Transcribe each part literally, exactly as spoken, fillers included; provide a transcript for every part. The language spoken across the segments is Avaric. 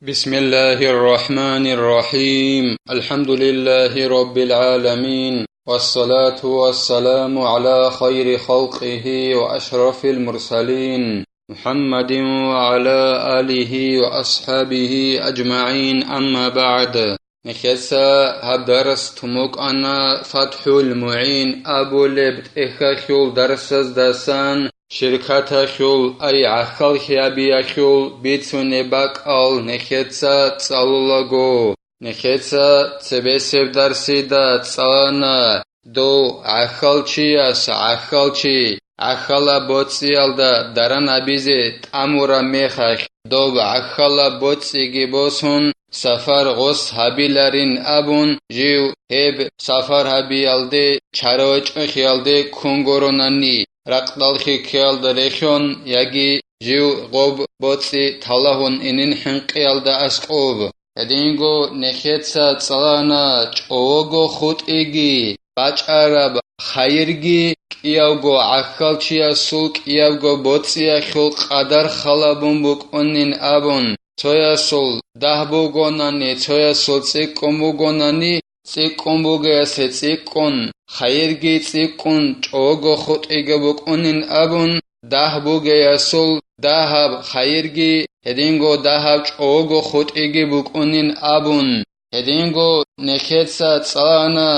بسم الله الرحمن الرحيم. الحمد لله رب العالمين. والصلاة والسلام على خير خلقه وأشرف المرسلين محمد وعلى آله وأصحابه أجمعين. أما بعد. Нехеца гьаб дарс тун букӀана ФатхӀул МугӀин абулеб тӀехьалъул дарсаздасан, ширкаталъул, ай гӀахьаллъиябиялъул бицунеб бакӀал нехеца цӀалулаго. Нехеца цебесеб дарсида цӀалана, дов гӀахьалчияс гӀахьалчи, гӀахьалаб боцӀиялда даран гьабизе тӀамураб мехалъ, доб гӀахьалаб боцӀиги босун, сафар гъос гьабиларин абун, жив гьеб сафар гьабиялде чара-чӀухӀиялде ккун гуронани, ракъдалъи ккеялда релълъун, яги жив гъоб боцӀи талагьун инин хӀинкъиялда аскӀоб. Гьединго нехеца цӀалана чӀого хутӀиги, бачӀараб хайирги, кӀиявго гӀахьалчиясул кӀиябго боцӀиялъул къадар халабун букӀунин абун, цоясул дагь бугонани, цоясул цӀикӀкӀун бугонани, цӀикӀкӀун бугеясе цӀикӀкӀун, хайирги цӀикӀкӀун, чӀого хутӀиги букӀунин абун, дагь бугеясул дагьаб хайирги, гьединго дагьаб чӀого хутӀиги букӀунин абун, гьединго нехеца цӀалана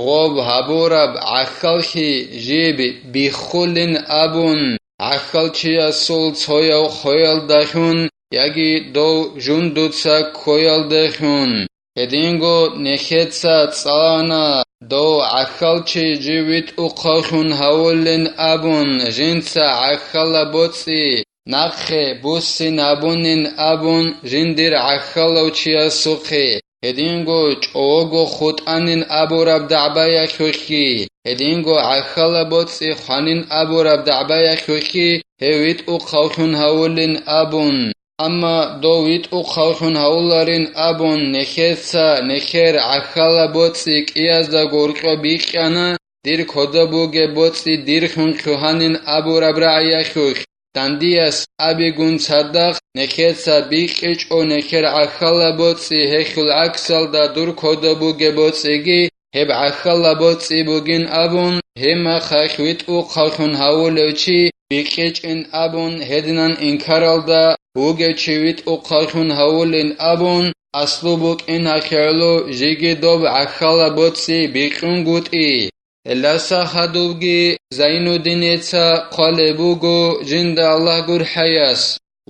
гъоб гьабураб гӀахьаллъи жиб биххулин абун, гӀахьалчиясул цояв хвеялдалъун яги дов жундуца ккоялдалъун. Гьединго нехеца цӀалана дов гӀахьалчи жив витӀухъавлъун гьавулин абун, жинца гӀахьалаб боцӀи нахъе буссин гьабунин абун, жиндир гӀахьалав чиясухъе, гьединго чӀого хутӀанин абураб дагӀбаялъухъе, гьединго гӀахьалаб боцӀи хванин абураб дагӀбаялъухъе, гьев витӀухъавлъун гьавулин абун. Амма дов витӀухъавлъун гьавуларин абун, нехеца нехер гӀахьалаб боцӀи кӀиязда гуркьо бикьана, дир кодоб бугеб боцӀи дирхъун лъугьанин абураб рагӀиялъухъ, дандияс абигун цадахъ, нехеца бикьичӀо нехер гӀахьалаб боцӀи, гьелъул гӀаксалда дур кодоб бугеб боцӀиги гьеб гӀахьалаб боцӀи бугин абун, гьеб мехалъ витӀухъавлъун гьавулев чи бикьичӀин абун, гьединан инкаралда вугев чи витӀухъавлъун гьавулин абун, аслу букӀин гьахӀелъул жеги доб гӀахьалаб боцӀи бикьунгутӀи. Гьелдаса хадубги Зайнуддиница хъвалеб буго жинда Аллагь гурхӀаяс: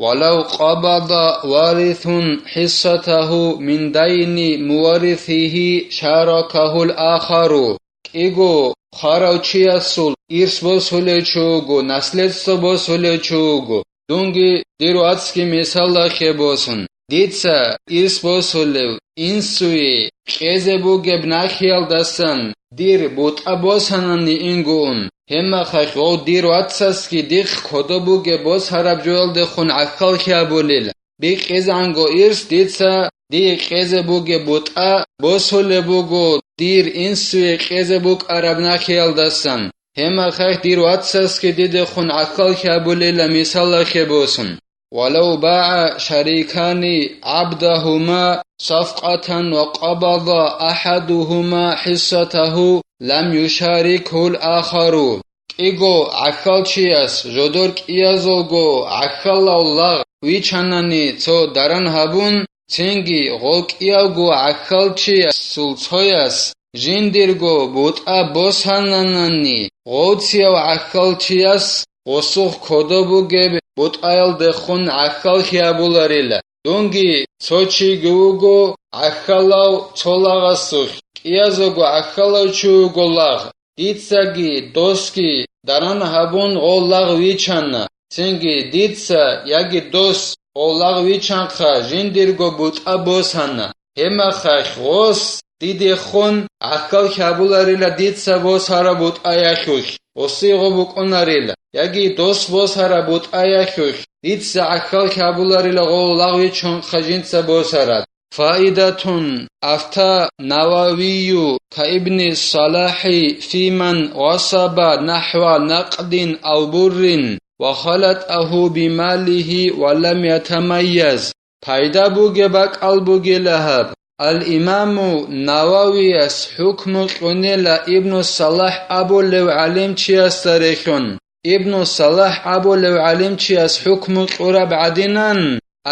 «Валав къабада варисун хӀиссатагьу мин дайни муваррисигьи шаракагьул ахару». КӀиго хварав чиясул ирс босулев чи вуго, наследство босулев чи вуго. Дунги дир вацги мисалалъе босун, дица ирс босулев инсуе кьезе бугеб нахиялдасан дир бутӀа босанани ингун, гьеб мехалъ гъов дир вацасги дихъ кодоб бугеб босараб жоялдехун гӀахьаллъи гьабулел. Бикьизанго ирс дица дие кьезе бугеб бутӀа босулеб буго дир инсуе кьезе букӀараб нахиялдасан. Гьеб мехалъ дир вацасги дидехун гӀахьаллъи гьабулела мисалалъе босун: «Валав багӀа шарикани гӀабдагьума сафкъатан ва къабада ахӀадугьума хӀиссатагьу лам юшарикгьул ахару». КӀиго гӀахьалчияс жодор кӀиязулго гӀахьалав лагъ вичанани цо даран гьабун, цинги гъов кӀиявго гӀахьалчиясул цояс жиндирго бутӀа босананани, гъовцияв гӀахьалчияс гъосухъ кодоб бугеб бутӀаялдехун гӀахьаллъи гьабуларила. Дунги цо чиги вуго гӀахьалав цо лагъасулъ, кӀиязулго гӀахьалав чи вуго лагъ. Дицаги досги даран гьабун гъов лагъ вичана, цинги дица яги дос гъов лагъ вичанха жиндирго бутӀа босана. Гьеб мехалъ гъос дидехун гӀахьаллъи гьабуларила дица босараб бутӀаялъулъ, гъосие гъо букӀунарила, яги дос босараб бутӀаялъулъ дица гӀахьаллъи гьабуларила гъов лагъ вичунха жинца босараб. فائدة. أفتى النووي كابن الصلاح في من غصب نحو نقد أو بر وخلطه بماله ولم يتميز. пайда бугеб бакӀал бугила гьаб. Ал-Имаму Нававияс хӀукму кьунила Ибну Салахь абулев гӀалимчиясда рехьун. Ибну Салахь абулев гӀалимчияс хӀукму кьураб гӀадинан,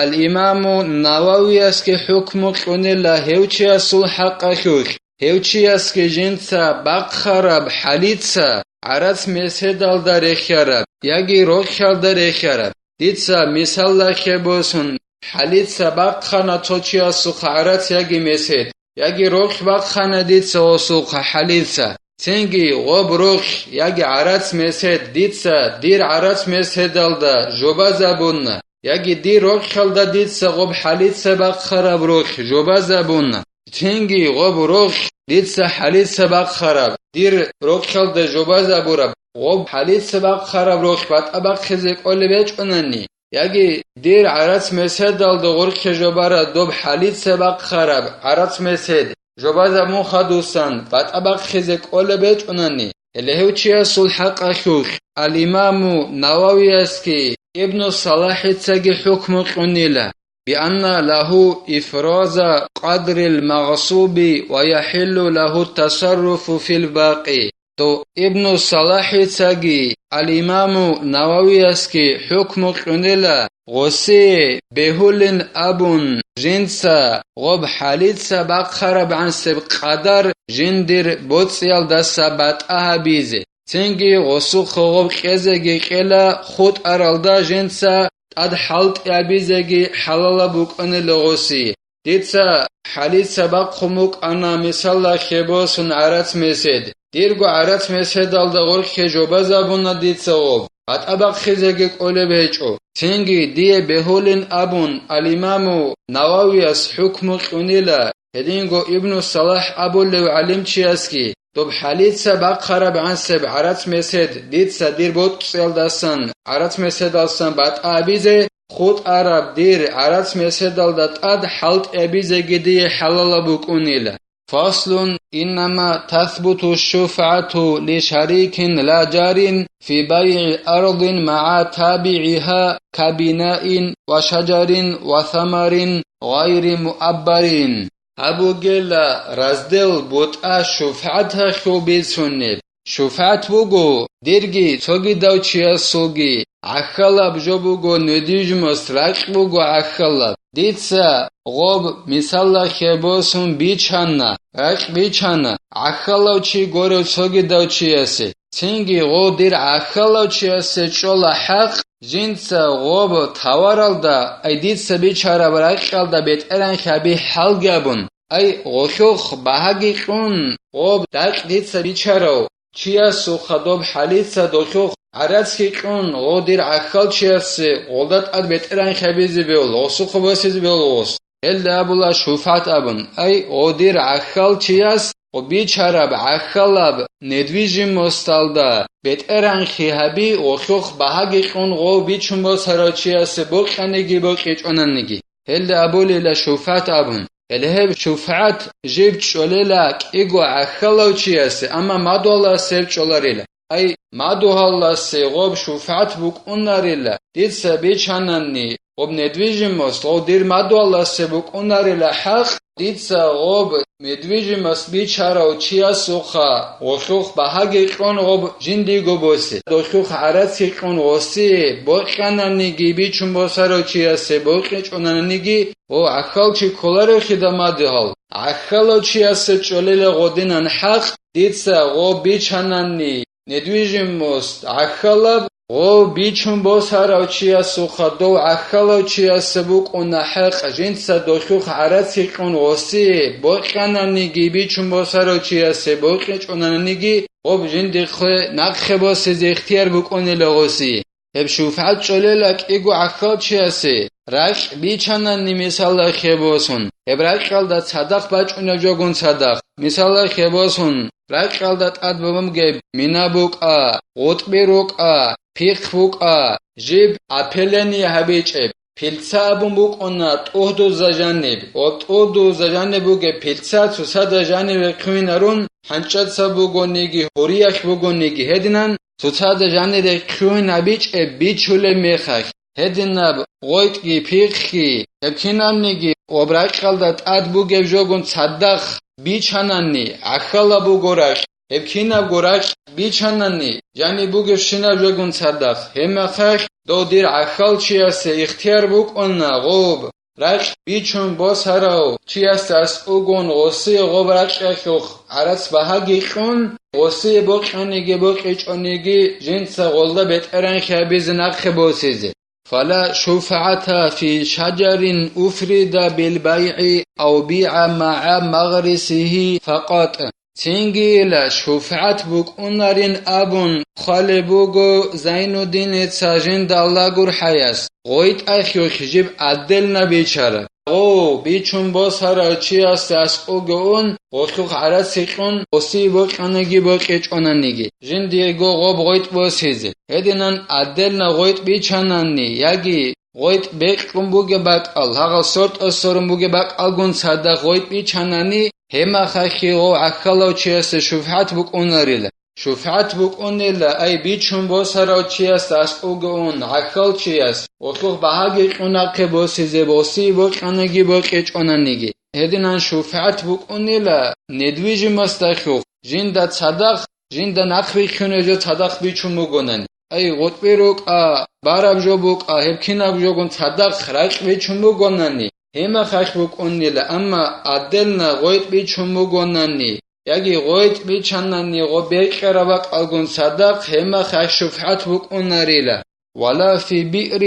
Ал-Имаму Нававиясги хӀукму кьунила гьев чиясул хӀакъалъулъ, гьев чиясги жинца бахъараб хӀалица гӀарац меседалда рехьараб яги рохьалда рехьараб. Дица мисаллахъе босун, хӀалица бахъана цо чиясухъа гӀарац яги месед, яги рохь бахъана дица гъосухъа хӀалица. Цинги гъоб рохь яги гӀарац месед дица дир гӀарац меседалда жобазабуна, яги дир рохьалда дица гъоб хӀалица бахъараб рохь жобазабуна. Цинги гъоб рохь дица хӀалица бахъараб, дир рохьалда жобазабураб, гъоб хӀалица бахъараб рохь батӀа бахъизе кӀолеб гьечӀонани, яги дир гӀарац меседалда гъоркье жобараб доб хӀалица бахъараб гӀарац месед жобазабун хадусан батӀа бахъизе кӀолеб гьечӀонани, гьеле гьев чиясул хӀакъалъулъ Ал-Имаму Нававиясги Ибну Салахицаги хӀукму кьунила, бианна лагьу ифраза къадрил магъсуби ва яхӀиллу лагьу тасарруфу фил бакъи. То Ибну Салахицаги Ал-Имаму Нававиясги хӀукму кьунила, гъосие бегьулин абун, жинца гъоб хӀалица бахъараб гӀансеб къадар жиндир боцӀиялдаса батӀа гьабизе, цинги гъосухъа гъоб кьезеги кьела хутӀаралда жинца тӀад хӀалтӀи абизеги хӀалалаб букӀунила гъосие. Дица хӀалица бахъун букӀана, мисаллахъе босун, гӀарац месед. Дирго гӀарац меседалда гъоркье жобазабуна дица гъоб, батӀа бахъизеги кӀолеб гьечӀо. Цинги дие бегьулин абун, Ал-Имаму Нававияс хӀукму кьунила, гьединго Ибну Салахь абулев гӀалимчиясги, доб хӀалица бахъараб гӀансеб гӀарац месед дица дир боцӀиялдасан, гӀарац меседалсан батӀа абизе, хутӀараб дир гӀарац меседалда тӀад хӀалтӀи абизеги дие хӀалалаб букӀунила. Фаслун, иннама тасбуту шуфгӀату ли шарикин ла жарин фи байгӀи ардин магӀа табигӀиха ка бинаин ва шажарин ва самарин гъайри муаббарин. Гьаб бугела раздел бутӀа шуфгӀаталъул бицунеб. ШуфгӀат буго дирги цогидав чиясулги гӀахьалаб жо буго, недвижимость ракь буго гӀахьалаб. Дица гъоб мисаллахъе босун бичана, ракь бичана гӀахьалав чи горев цогидав чиясе. Цинги гъо дир гӀахьалав чиясе чӀола хӀакъ жинца гъоб таваралда, ай дица бичараб ракьалда бетӀеран хьаби хӀалги абун, ай гъолъухъ багьаги кьун, гъоб ракь дица бичарав чиясухъа доб хӀалица долъухъ гӀарацги кьун, гъо дир гӀахьал чиясе гъолда тӀад бетӀеран хьабизе бегьул, гъосухъа босизе бегьул гъос. Гьелда абула шуфгӀат абун, ай гъо дир гӀахьал чияс гъо бичараб гӀахьалаб недвижимосталда бетӀеранхъи гьаби, гъолъухъ багьаги кьун гъов бичун босарав чиясе бокьаниги бокьичӀонаниги. Гьелда абулила шуфгӀат абун. Гьеле гьеб шуфгӀат жиб чӀолела кӀиго гӀахьалав чиясе, амма мадугьаласе гьеб чӀоларила. Ай, мадугьаласе гъоб шуфгӀат букӀунарила, дица бичананни, гъоб недвижимость гъов дир мадугьаласе букӀунарила хӀакъ, дица гъоб недвижимость бичарав чиясухъа гъолъухъ багьаги кьун гъоб жиндиго босе, долъухъ гӀарацги кьун гъосие бокьананиги бичун босарав чиясе бокьичӀонаниги, гъо гӀахьал чи кколаревхъида мадугьал, гӀахьалав чиясе чӀолела гъодинан хӀакъ, дица гъо бичананни, недвижимость гӀахьалаб, гъо бичун босарав чиясухъа дов гӀахьалав чиясе букӀуна хӀакъ, жинца долъухъ гӀарацги кьун гъосие бокьананиги бичун босарав чиясе бокьичӀонаниги, гъоб жиндихъе нахъе босизе ихтияр букӀунила гъосие. Гьеб шуфгӀат чӀолела кӀиго гӀахьал чиясе, ракь бичанани мисаллахъе босун, гьеб ракьалда цадахъ бачӀунеб жогун цадахъ, мисаллахъе босун, ракьалда тӀад бабамгеб мина букӀа, гъутӀби рукӀа, пихъ букӀа, жиб опыление гьабичӀеб, пильца абун букӀуна тӀугьдузда жаниб, ва тӀугьдузда жаниб бугеб пильца цоцазда жаниве хъугьинарун, хӀанчӀаца бугониги, гьуриялъ бугониги гьединан, цоцазда жанире хъугьин гьабичӀеб бичулеб мехалъ, Гьединаб гъойтӀги пихъги, гьеб кинабниги гъоб ракьалда тӀад бугеб жогун цадахъ бичанани, гӀахьалаб буго ракь. Гьеб кинабго ракь бичанани, жаниб бугебщинаб жогун цадахъ, гьебмахалъ дов дир гӀахьалчиясе ихтияр букӀуна гъоб ракь бичун босарав чиясда аскӀовгун гъосие гъоб ракьалъухъ гӀарац багьаги кьун, гъосие бокьаниги бокьичӀониги жинца гъолда бетӀергьанлъи гьабизе нахъе босизе. فلا شفعة في شجر أفرد بالبيع أو بيع مع مغرسه فقط. Цингийила шуфгӀат букӀунарин абун хъвалеб буго Зайнуддиница жинда Аллагь гурхӀаяс, гъойтӀалъухъ жиб отдельно бичара. Гъов бичун босарав чиясда аскӀовго ун, гъолъухъ гӀарац гьикьун, гъосие бокьаниги бокьичӀонаниги, жиндиего гъоб гъойтӀ босизе. Гьединан отдельно гъойтӀ бичанани яги гъойтӀ бекьун бугеб бакӀал, гьагъал сортӀа-сорун бугеб бакӀалгун цадахъ гъойтӀ бичанани, гьебмахалъ гъов гӀахьалав чиясе шуфгӀат букӀунарила. ШуфгӀат букӀунила, ай, бичун босарав чиясда аскӀовго ун, гӀахьал чияс, гъолъухъ багьаги кьун нахъе босизе, гъосие бокьаниги бокьичӀонаниги. Гьединан шуфгӀат букӀунила недвижимосталъухъ, жинда цадахъ, жинда нахъ бихьунеб жо цадахъ бичун бугонани. Ай, гъутӀби рукӀа, бараб жо букӀа, гьеб кинаб жогун цадахъ ракь бичун бугонани, гьебмахалъ букӀунила, амма отдельно гъойтӀ бичун бугонани, яги гъойтӀ бичанани гъо бекьараб бакӀалгун цадахъ, гьебмахалъ шуфгӀат букӀунарила. ولا في بئر,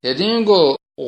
гьединго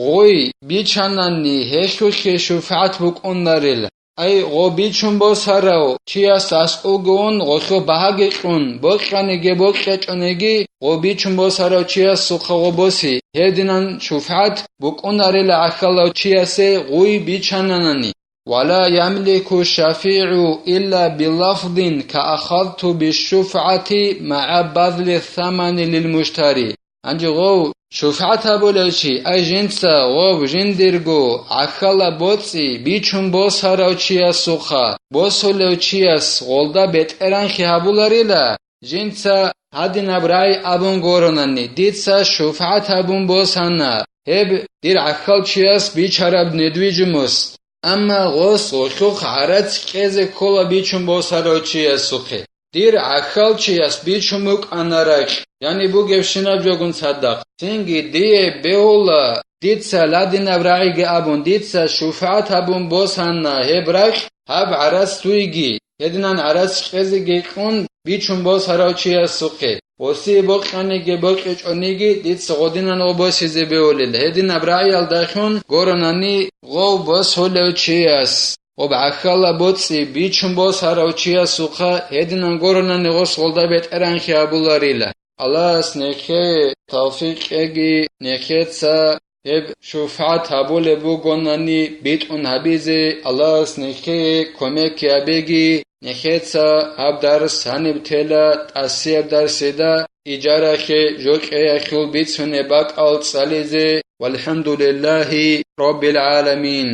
гъой бичанани гьелъулъе шуфгӀат букӀунарила. Ай, гъо бичун босарав чияс аскӀовго ун, гъолъухъ багьаги кьун, бокьаниги бокьичӀониги, гъо бичун босарав чиясухъа гъо боси, гьединан шуфгӀат букӀунарила гӀахьалав чиясе гъой бичананани. ولا يملك الشفيع إلا بلفظ كأخذت بالشفعة مع بذل الثمن للمشتري. Гьанже гъов шуфгӀат гьабулев чи, ай, жинца гъов жиндирго гӀахьалаб боцӀи бичун босарав чиясухъа, босулев чияс гъолда бетӀергьанлъи гьабуларила, жинца гьадинаб рагӀи абун горонани, дица шуфгӀат гьабун босана гьеб дир гӀахьал чияс бичараб недвижимост. Амма гъос гъолъухъ гӀарац кьезе ккола бичун босарав чиясухъе. Дир гӀахьал чияс бичун букӀана ракь, яни бугебщинаб жогун цадахъ. Цинги дие бегьула, дица ладинаб рагӀиги абун, дица шуфгӀат гьабун босана гьеб ракь, гьаб гӀарац дуйги, гьединан гӀарац кьезеги кьун бичун босарав чиясухъе. Гъосие бокьаниги бокьичӀониги дица гъодинан гъо босизе бегьулел, гьединаб рагӀиялдалъун горонани гъов босулев чияс. Гъоб гӀахьалаб боцӀи бичун босарав чиясухъа гьединан горонани гъос гъолда бетӀергьанлъи гьабуларила. Аллагьас нехее тавфикъ кьеги, нехеца гьеб шуфгӀат гьабулеб бугонани битӀун гьабизе Аллагьас нехее кумек гьабеги, нехеца гьаб дарс гьаниб тела тӀасияб дарсида, иджарахъе жокьеялъул бицунеб бакӀал цӀализе. ВалхӀамдулиллагьи раббил гӀаламин.